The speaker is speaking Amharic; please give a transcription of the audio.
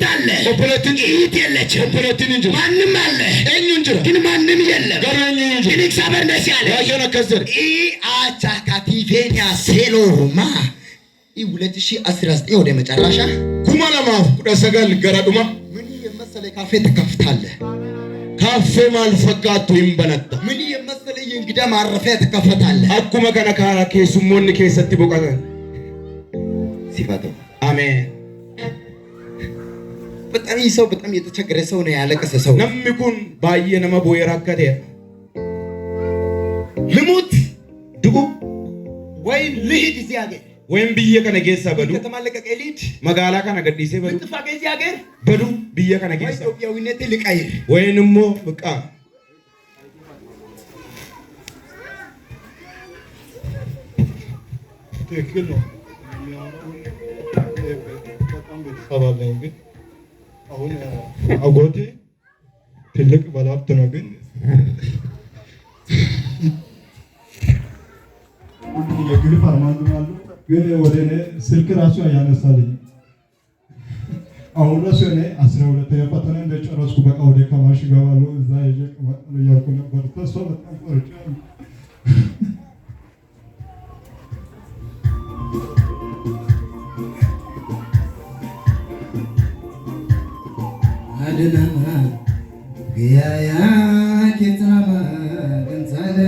እህት አለ፣ Obboleettiin jiru. እህት የለችም። Obboleettiin hin jiru. ማንም አለ፣ Eenyu hin jira. ግን ማንም የለም። Garuu eenyu hin ግን jiru. እግዚአብሔር እንደዚህ አለ፣ Waaqayyoon akkas jedhe. ኢአቻካቲቬኒያ ሴሎማ 2019 ወደ መጨረሻ 2019 gara dhuma ምን የመሰለ ካፌ ትከፍታለህ። kaaffee maal fakkaattu hin banatta. ምን የመሰለ የእንግዳ ማረፊያ ትከፍታለህ። Akkuma kana karaa keessummoonni keessatti boqotan. ሲፈተው Ameen. በጣም ይህ ሰው በጣም የተቸገረ ሰው ነው፣ ያለቀሰ ሰው ነው። Namni kun baay'ee nama boo'ee rakkateedha. ልሙት Du'u ወይ ልሂድ እዚህ ሀገር ወይም biyya kana keessaa badu ከተማ ለቀቀ ልሂድ፣ magaalaa kana gadhiisee badu ልጥፋ ከዚህ ሀገር badu biyya kana ወይ keessaa ኢትዮጵያዊነት ልቀይር። ወይን immoo በቃ ትክክል ነው የሚያወራው። በጣም ቤተሰብ አለኝ፣ ግን አሁን አጎቴ ትልቅ ባለሀብት ነው፣ ግን ሁሉም የግል ፋርማሲ አሉ፣ ግን ወደ እኔ ስልክ ራሱ አያነሳልኝም። አሁን ራሱ እኔ 12ኛ ፈተና እንደጨረስኩ በቃ ወደ ከማሽ እገባለሁ እዛ ይዤ እቀመጣለሁ እያልኩ ነበር። ተስፋ በጣም ቆርጫለሁ። አድናማ ግያያ ኬትናማ ገንዛለ